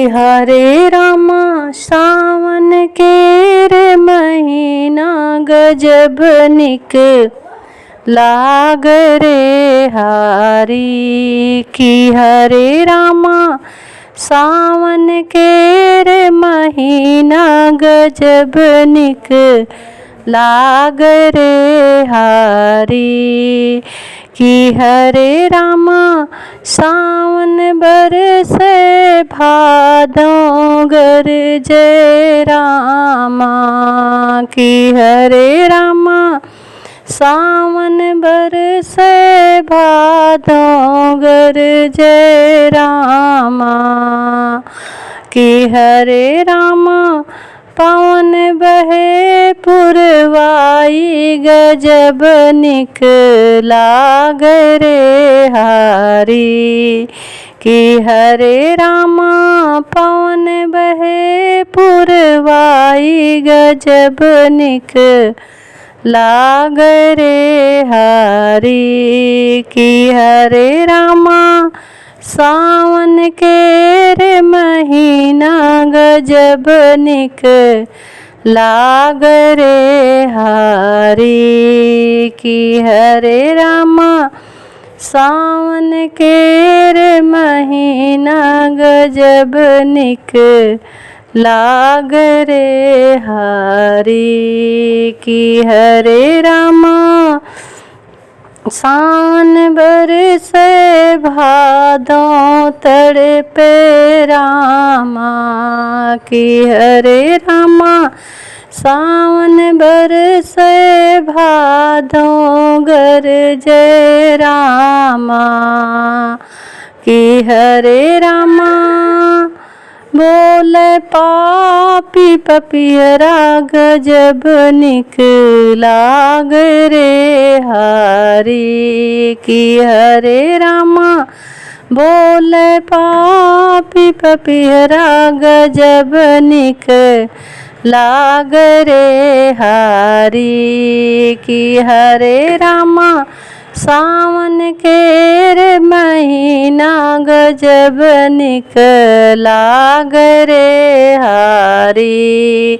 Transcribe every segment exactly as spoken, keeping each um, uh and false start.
हरे रामा, सावन के रे महीना गजब निक लाग रे हारी। कि हरे रामा, सावन के रे महीना गजब निक लाग रे हारी। कि हरे रामा, सावन बरसे भादों गरजे रामा। कि हरे रामा, सावन बरसे भादों गरजे रामा। कि हरे रामा, पवन बहे पुरवाई गजब निक लाग रे हारी। कि हरे रामा, पवन बहे पुरवाई गजब निक लाग रे हारी। कि हरे रामा, सावन के रे महीना गजब निक लाग रे हारी। कि हरे रामा, सावन के रे महीना गजब निक लाग रे हारी। कि हरे रामा, सावन बरसे भादों तड़पे रामा। कि हरे रामा, सावन बरसे भादों गरजे रामा। कि हरे रामा, बोले पापी पपिहरा गजब निक लाग रे हारी। कि हरे रामा, बोले पापी पपिहरा गजब निक लाग रे हारी। कि हरे रामा, सावन के रे महीना गजब निक लाग रे हारी।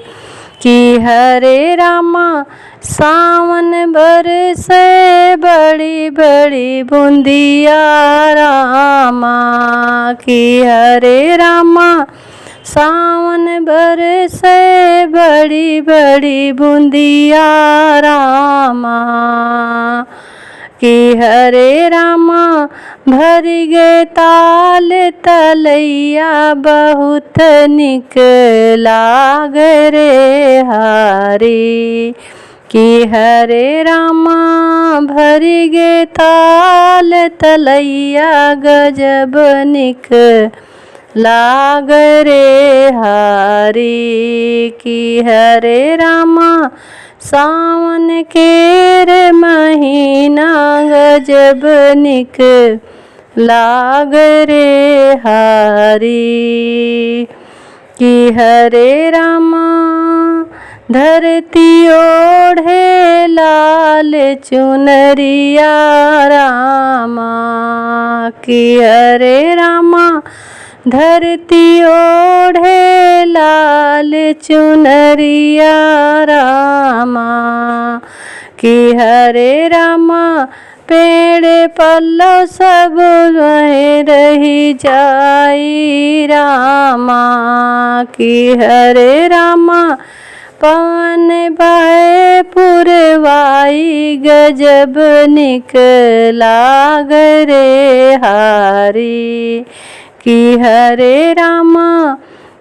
कि हरे रामा, सावन बरसे बड़ी बड़ी बूंदिया रामा। कि हरे रामा, सावन बरसे बड़ी बड़ी बूंदिया रामा। कि हरे रामा, भरि गे ताल तलैया बहुत निक लाग रे हारी। कि हरे रामा, भरि गे ताल तलैया गजब निक लाग रे हारी। कि हरे रामा, सावन के रे महीना गजब निक लाग रे हारी। कि हरे रामा, धरती ओढ़े लाल चुनरिया रामा। कि हरे रामा, धरती ओढ़े लाल चुनरिया रामा। कि हरे रामा, पेड़ पल्लो सब वहीं रहि जाई रामा। कि हरे रामा, पवन बहे पुरवाई गजब निक लाग रे हारी। कि हरे रामा,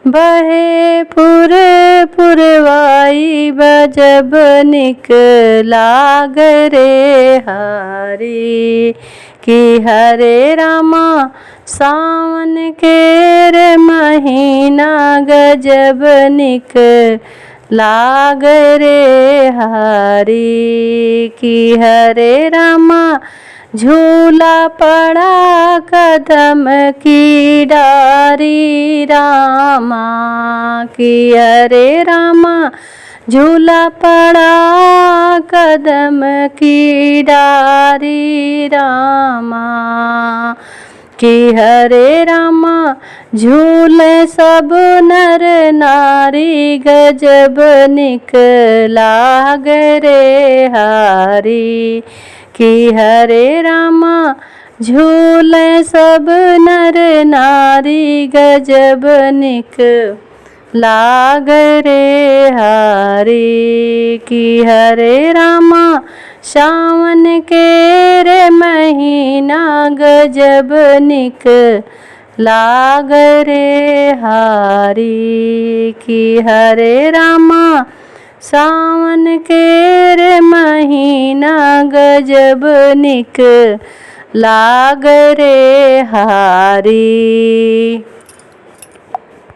बहे पुर पुरवाई बजब निक लाग रे हारी। कि हरे रामा, सावन के रे महीना गजब निक लाग रे हारी। कि हरे रामा, झूला पड़ा कदम की डारी रामा। कि हरे रामा, झूला पड़ा कदम की डारी रामा। कि हरे रामा झूले सब नर नारी, गजब निक लाग रे हारी। कि हरे रामा झूले सब नर नारी, गजब निक लाग रे हारी। कि हरे रामा सावन के रे महीना, गजब निक लाग रे हारी। कि हरे रामा सावन के रे महीना, गजब निक लाग रे हारी।